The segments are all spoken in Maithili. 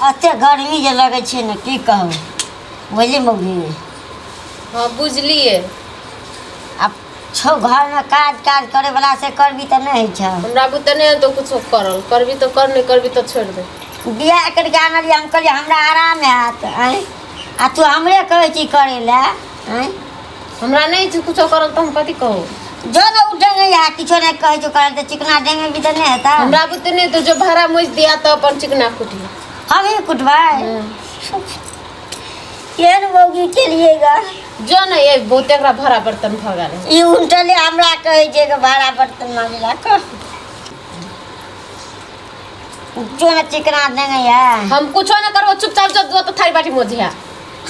एते गर्मी जे लगै छै ने की कहू बुझली मौगी। हाँ बुझलिए। आब छौ घरमे काज काज करे वाला से करबी तऽ नहि होइ छौ। हमरा बुते नहि हेतौ कुछो करल, करबी तऽ कर, नहि करबी तऽ छोड़ि दे। बियाह करके आनलियै, हम कहलियै हमरा आराम हैत, आँय, आ तू हमरे कहै छी करै लए, आँय। हमरा नहि छै कुछो करल तऽ हम कथी कहू? जो ने उठे नहीं है, किछो नहीं कहै छौ करल तऽ चिकना डेंगे भी तऽ नहि हेतै। हमरा बुते नहि तो जो भाड़ा मोच दिया तऽ अपन चिकना कुटी। हम ही कुटबै? केहन मौगी केलिएगा। जो ने ये बहुत एकरा भाड़ा बर्तन भऽ गेल। ई उल्टले हमरा कहै छै कि भाड़ा बर्तन मांगे ला कह। जो ने चिकना देंगे है। हम कुछो न करबो, चुपचाप जो दो तो थारी बाटी मोझिया।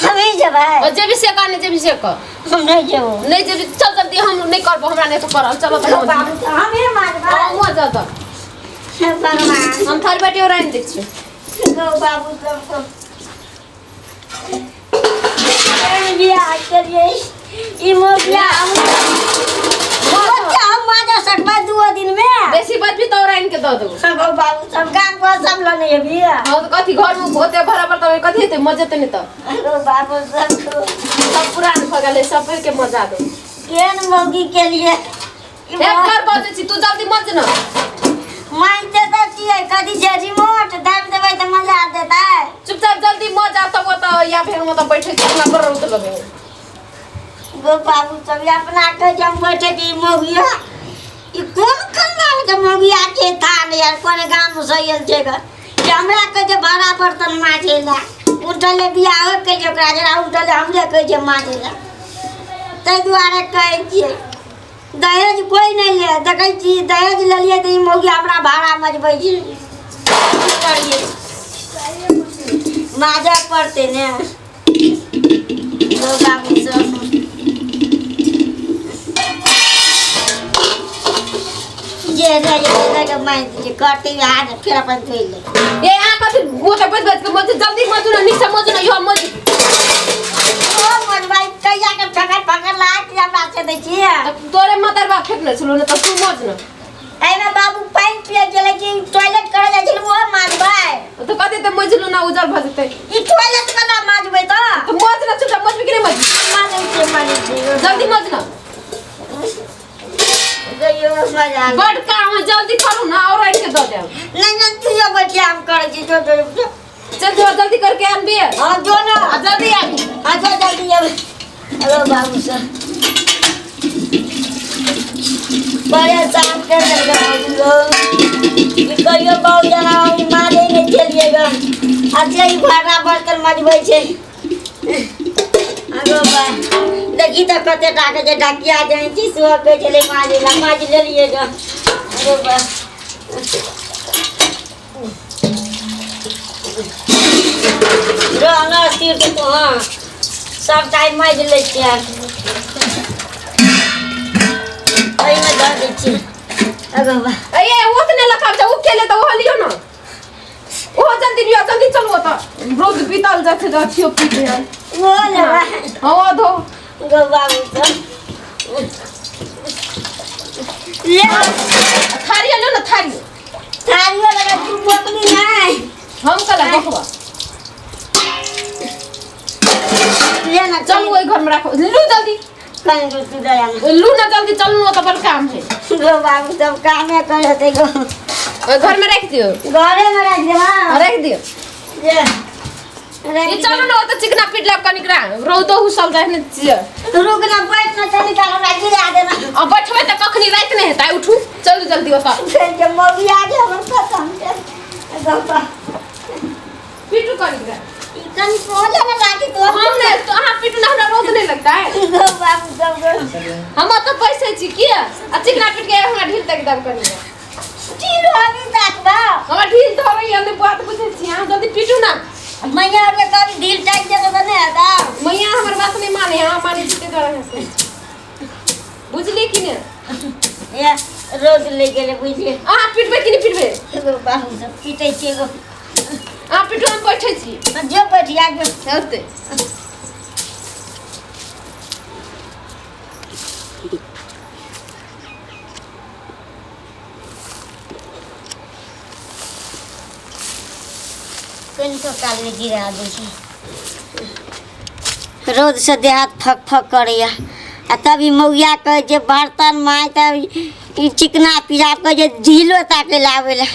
हम ही जेबै। और जेबी से का नहीं जेबी से का। हम नहीं जेबो। नहीं जेबी, चल जल्दी, हम नहीं करबो, हमरा नहीं तो करल, चलो तो हम। बाबू हम ही मारबै। हाँ, हुआ जा तो। हे भगवान। हम थारी बाटी और आइन दै छियै। गौ बाबू सबको बियाह करिए ई मोगिया हम हम माजा सकबै दुओ दिन में। बेसी बचबी तो और आइन के दऽ देबो। सब बाबू सब काम पर सब लने अभी। हाँ तो कथी घर में होते बराबर तो कथी हेतै, मजेते नहीं तो। अरे बाबू सब सब पुरान भऽ गेलै, सब के मजा दो। केहन मौगी के लिए एक कर बजै छी, तू जल्दी मज न। मानते तऽ छियै कथी छै, रिमोट दाबि देबै तऽ मजा देतै। चुपचाप जल्दी मज आ तब ओतऽ या फेर हम ओतऽ बैठे छी, अपना बड़ रौद लगै। गो बाबू सब अपना कहै छै हम बैठे छी मौगिया। ई कोन खानदान के मौगिया छै थान यार, कोन गाम से आयल छै ग कि हमरा कहै छै भाड़ा बर्तन माजै लए। उठले बियाह होय के ओकरा जरा उठले हमरे कहै छै माजै लए। ताहि दुआरे कहै छियै दहेज कोइ नहि ले। देखै छी दहेज लेलियै तऽ ई मौगी हमरा भाड़ा मजबै छै। की करियै, माजऽ पड़तै ने। गौ बाबू सब जे रहै के मानि दियै करतै हाथ फेर अपन धोइ ले। ए अहाँ कथी गोटे बज बज के मज, जल्दी मजू ना, नीक से मजू ना, यो मज। ओ मजबै कहिया के फकर फकर लाग हमरा से दै छियै। तोरे मदर बाप फेकने छलौ ने तऽ तू मज ना। एहिमे बाबू पानि पिए गेलै कि टॉयलेट करे जाइ छलै ओहो माजबै। तऽ कथी तऽ मजलू ना उजर भऽ जेतै। ई टॉयलेट वाला माजबै तऽ तऽ मज ना, चुपचाप मजबी कि नहि मजबी? माजै छियै, माजै छियै। जल्दी मज ना। गइयो मजा। बड काम है, जल्दी करू ना और आनि के दऽ देब। नहीं नहीं तू जो बैठिया हम करै छी, जो जो जो। चल जो जल्दी करके आनबी। हाँ जो ना। आ जल्दी आबी। हाँ जो जल्दी आबी। हेलो बाबू सर परेशान कर देलकै बाबू गो। की कहियो बाबू जना हम मारे नहि छलियै ग। अच्छा ई भाड़ा बर्तन मजबै छै। आगो बा देखी तऽ कते टाके जे ढकिया जाइ छी सुबह कहै छलै माजै लए, माजि लेलियै ग। आगो बा रह न स्थिर के तू। हाँ सब टाइम माजि लै छियै, एहिमे धऽ दै छियै। आगो बा ए ओ तऽ नहि लखाब छै, ओ केले तऽ ओहो लियौ ना, ओहो जल्दी लियौ, जल्दी चलू ओतऽ रोज बीतल जाइ छै तऽ अथियो पी गेल। ओ लेबै। हाँ ओ धो। गौ बाबू सब ले। थारी लियौ ना, थारी। थारियो लगा तू बोतली नहीं। हम कला बकवा। ले ना। चलू ओहि घर में राखो, लू जल्दी। कहीं को तू दया ना। लू ना जल्दी, चलू ओतऽ बड़ काम है। गौ बाबू सब कामे करे गो। ओहि घर में राखि दियौ। घरे में राखि देबा। हाँ, राखि दियौ। ले ये चलू ना ओतऽ चिकना पीट लेब कनिक रा, रौदो हुसल जाइ ने छियै। रुक ना, बैठ ना, चली काल हमरा गिरा देना। आ बैठबै तऽ कखनी राति नहि हेतै, उठू चलू जल्दी ओतऽ। फेर के मौगी आ गया हमर खत्म के गप्पा। पीटू कनिक रा। ई कनी सोले ना लागी तो। हम नहि तो अहाँ पीटू ना, हमरा रौद नहि लगतै। गौ बाबू सब गो। हम ओतऽ बैसै छी किया आ चिकना पीट के हमरा ढील तक देब कनि। ढील अभी ताकबा। हमरा ढील तऽ अबैया नहि, बात बुझै छी, अहाँ जल्दी पीटू ना। मैया आर कभी ढील टाइट देतो तऽ नहि हेतौ। मैया हमर बात नहि माने, अहाँ मानै छी ताहि दुआरे हँसै छी। बुझलियै कि नहि? ये रोज ले गेलै बुझलियै। अहाँ पीटबै कि नहि पीटबै? गौ बाबू सब पीटै छियै गो। अहाँ पीटू, हम बैठै छी। जो बैठिया जो। चलते। कनिको कालमे गिरा दै छै। रौदसँ देह हाथ फक फक करैए आ तब ई मौगिया कहै छै बर्तन माय, तब ई चिकना पिजा कहै छै ढीलो ताकै लए आबै लए।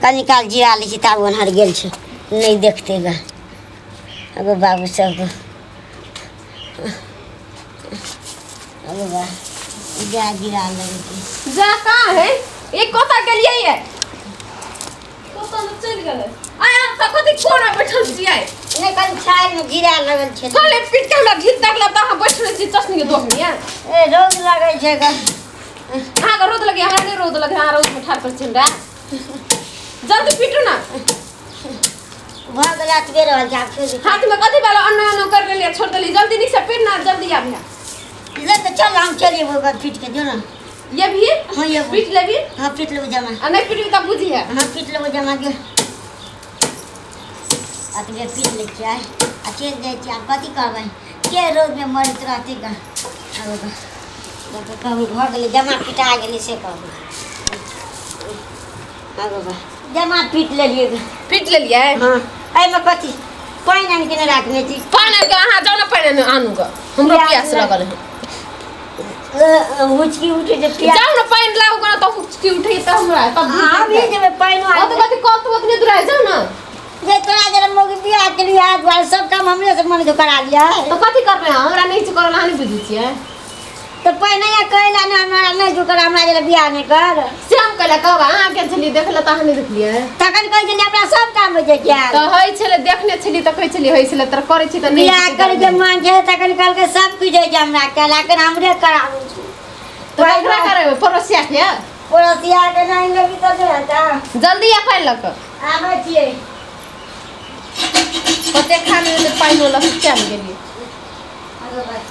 कनि काल जिरा लै छी, ताब ओन्हर गेल छै, नहि देखतै गे। अगो बाबू सब, अगो बा जा गिरा लगै छै। जा कहाँ है ये? कतऽ गेलियै ये? कतऽ ने चलि गेलै। आय हम तऽ कथी कोना बैठल छियै? नहि, कनि छायामे गिरा लगल छै। चले पीट के हमरा ढील तक लगता। अहाँ बैठल छी चश्मी के दोख में। ए, रौद लगै छै ग। अहाँके रौद लगे, हमरा नहि रौद लगे। अहाँ रौद में ठाढ़ कर छी हमरा। जल्दी पीटू ना। भऽ गेल, अतबे रहल छै, आब छोड़ि दे। हाथ में कथी वाला अन्ना अन्ना कर लेलियै, छोड़ देली। जल्दी नीक से पीट ना, जल्दी आबिहे। ले तऽ चल, हम चलि जेबो ओकर पीट के जो ना। ये भी? हाँ, ये। पीट लेबी? हाँ, पीट लेबो जमा। आ नहि पीटबी तब बुझिहे। हाँ, पीट लेबो जमा के। अतबे पीट लै छियै आ चलि जाइ छियै। आब कथी करबै? के रौदमे मरैत रहतै ग? आब कहू, भऽ गेलै, जमा पिटा गेलै से कहू। आब बाबा, जमा पीट लेलियै ग। पीट लेलियै? हाँ, एहिमे कथी पानि आनि के नहि राखने छी? पानि आनि के अहाँ जाउ ने, पानि आनू ग, हमरो प्यास लगल है। हुचकी उठे छै प्यास। जाउ ने, पानि लाउ ग, तऽ हुचकी उठे तऽ हमरा तब। आबि जेबै पानि। ओ तऽ कथी कहतौ ओतने दूर आइ, जाउ ने। जे तोरा जरा मौगी बियाह के लिए हाथ द्वार सब काम हमरे से मन के करा लिया। तऽ कथी करबै अहाँ? हमरा नहि छै करल, अहाँ नहि बुझै छियै। तऽ पहिने या कहला ने, हमरा नहि जो कर, हमरा जरा बियाह नहि कर। से हम कहले कहब, अहाँ गेल छलियै देखले तऽ अहाँ नहि देखलियै? तखन कहै छलियै हमरा सब काम होइ छै क्या। तऽ होइ छलै, देखने छलियै तऽ कहै छलियै होइ छलै, तऽ करै छी तऽ नहि। बियाह करे के मन छै, तखन कहलकै सब किछु होइ छै हमरा केला, लेकिन हमरे कराबै छै। तऽ ककरा करेबै, पड़ोसिया के? पड़ोसिया के नहि लेबी तऽ नहि हेतै। जल्दी आ पानि लऽ कऽ। आबै छियै। कते खाने तऽ पानि लऽ कऽ किया नहि गेलियै? आबै बाय।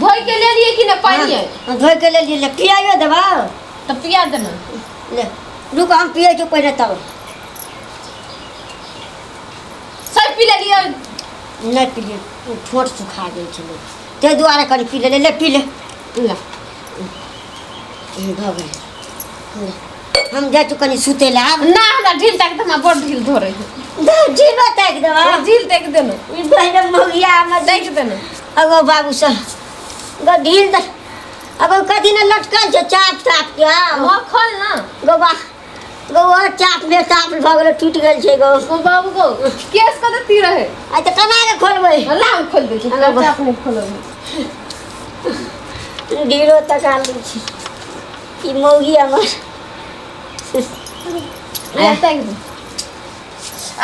धोइ के लेलियै कि नहि पानि? हाँ, धोइ के लेलियै। ले, पियाइयो देबौ। तऽ पिया देना। ले, रुक, हम पियै छी पहिने तब। सब पी लेलियै? नहि पिलियै, ओ ठोर सुखा गेल छलै, ताहि दुआरे कनि पी लेलियै। ले, पी ले। ले। भऽ गेलै। ले, हम जाइ छी कनि सुतै लए आब। ना, हमरा ढील ताकि दे, हमरा बड़ ढील धरै है। ढीलो ताकि देबौ? ढील ताकि देना। ई बहिन मौगिया हमर। ताकि देना। अगो बाबू सब गो ढील दे। अगो कथी ने लटकल छै चाप ताप के? हाँ, खोल ना। गो बा गो, ओ चाप में चाप भऽ गेलै, टूटि गेल छै गो। ओ बाबू गो, केस कते तीर है। आइ तऽ केना के खोलबै? ला, हम खोल दै छी। अगो बा। चाप नहि खोलबै। ढीलो तका लै छी ई मौगी हमर। ले, ताकि दे।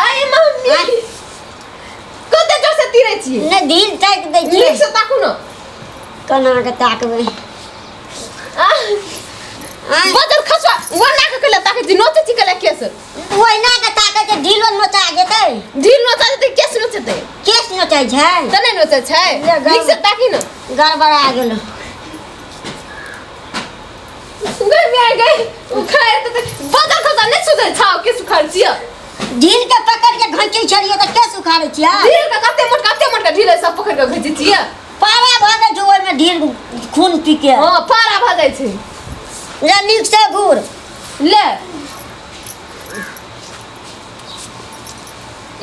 आइ मम्मी, कते जोर से तीरै छियै? नहि, ढील ताकि दै छियै। नीक से ताकू ने। केना के ताकबै? आह, आँय? बजर खसवा वना के कले ताके छी, नोचे छी कले केस। ओहिना के ताकै छै, ढीलो नोचा जेतै। ढील नोचा जेतै, केस नोचेतै? केस नोचै छै। तऽ नहि नोचै छै? ले, नीक से ताकी ने। गड़बड़ा गेलो। गई मैं गई, उखाड़ तऽ बजर खसवा नहि सुधै छाव के सुखाड़ छियै? ढील के पकड़ के घंचै छलियै तऽ केस उखाड़ै छियै। ढील के कते मोटका, कते मोटका ढील है, सब पकड़ के घिचै छियै। पारा भऽ जाइ छै ओहिमे ढील खून पी के। हँ, पारा भऽ जाइ छै। ले, नीक से घूर। ले,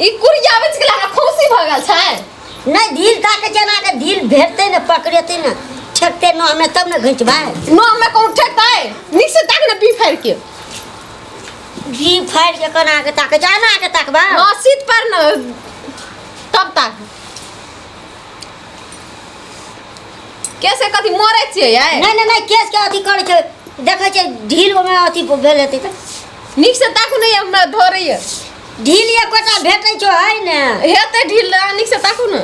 ई कुरिया बच गेलै, हमरा खोसी भऽ गेल छै। नहि, ढील ताके चना के ढील भेटतै ने, पकड़ेतै ने, ठेकतै नहमे तब ने घिचबै। नहमे कहूँ ठेकतै? नीक से ताक ने, बी फाड़ि के। घी फाड़ि के कोना के ताके छै? एना के ताकबै? हँ, शीत पर ने तब ताक। कैसे कथी मरै छियै यै? नहि नहि नहि, केस के अथी करै छै, देखै छै ढील ओहिमे अथी भेल हेतै तऽ। नीक से ताकू ने, हमरा धरैया। ढील एकोटा भेटै छौ है ने? हेतै ढील, नीक से ताकू ने।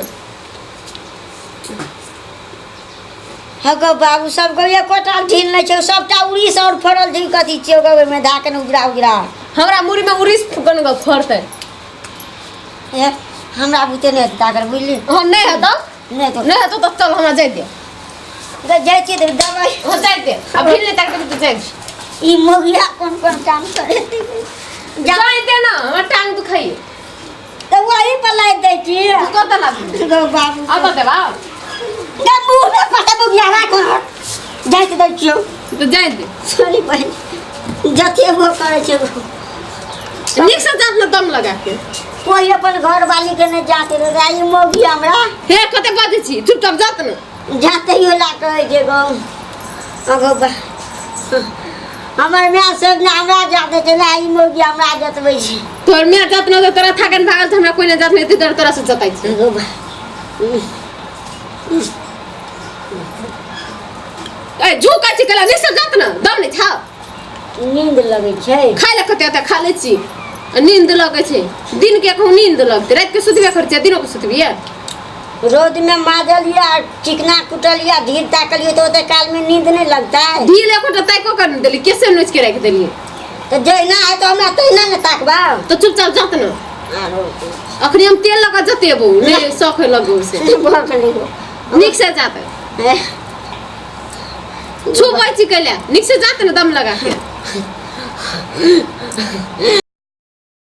हँ गौ बाबू सब गौ, एकोटा ढील नहि छै, सबटा उड़ीस और फड़ल छै। कथी छियै गौ ओहिमे धऽ के ने उजरा उजरा? हमरा मुड़ी में उड़ीस फुकन गो फड़तै। ए, हमरा बुते नहि हेतै ताकर, बुझली? हाँ, नहि हेतौ। नहि तो। नहि हेतौ तऽ चल, हमरा जाय दे। गै, जाइ छियै तऽ दबाइ। हाँ, जाय दे। अब ढील नहि ताकतै तऽ जाय दे। ई मौगिया कोन कोन काम करे जा। जाय दे ना, हमर टांग दुखाइए। तऽ वही पर लादि दै छी। कतऽ लाबी? गौ बाबू। अब देबा। गै, मुँह में पता मौगिया, राख, जाइ तऽ दै छियौ। तऽ जाय दे। सॉरी बहिन। जते वो करै छै। नीक से जात ने दम लगा के। कोई अपन घर वाली के नहि जाते रे, ई मौगी हमरा। हे, कते बाजै छी, चुपचाप जात ने। जाते ही होला कहै छै गौ अगो बा। हमर माय सब ने हमरा जाते छै ने, ई मौगी हमरा जतबै छै। तोहर माय जात न, तोरा थाकन भागल छै, हमरा कोई नहि जात नहि तोरा तोरा से जताइ छै। अगो बा। ए, झुकै छी कला, नीक से जात ने, दम नहि छौ। नींद लगै छै। खाय लए कते ओते खा लै छी आ नींद लगै छै। दिन के कहूँ नींद लगतै? राति के सुतबे करै छियै, दिनो के सुतबियै? रौद में माजल या चिकना कुटल या धीर ताकल तऽ ओते काल में नींद नहि लगतै? ढील एकोटा ताको कर नहि देली, केसे नोच के राखि देलियै। तऽ जहिना है तऽ हमरा तहिना ने ताकबा। तऽ चुपचाप जात ने। आरो। अखनी हम तेल लगा जतेबौ नहि, शौक लगौ से। भऽ गेलै। नीक से जात। छुबै छी कैला? नीक से जात ने दम लगा के।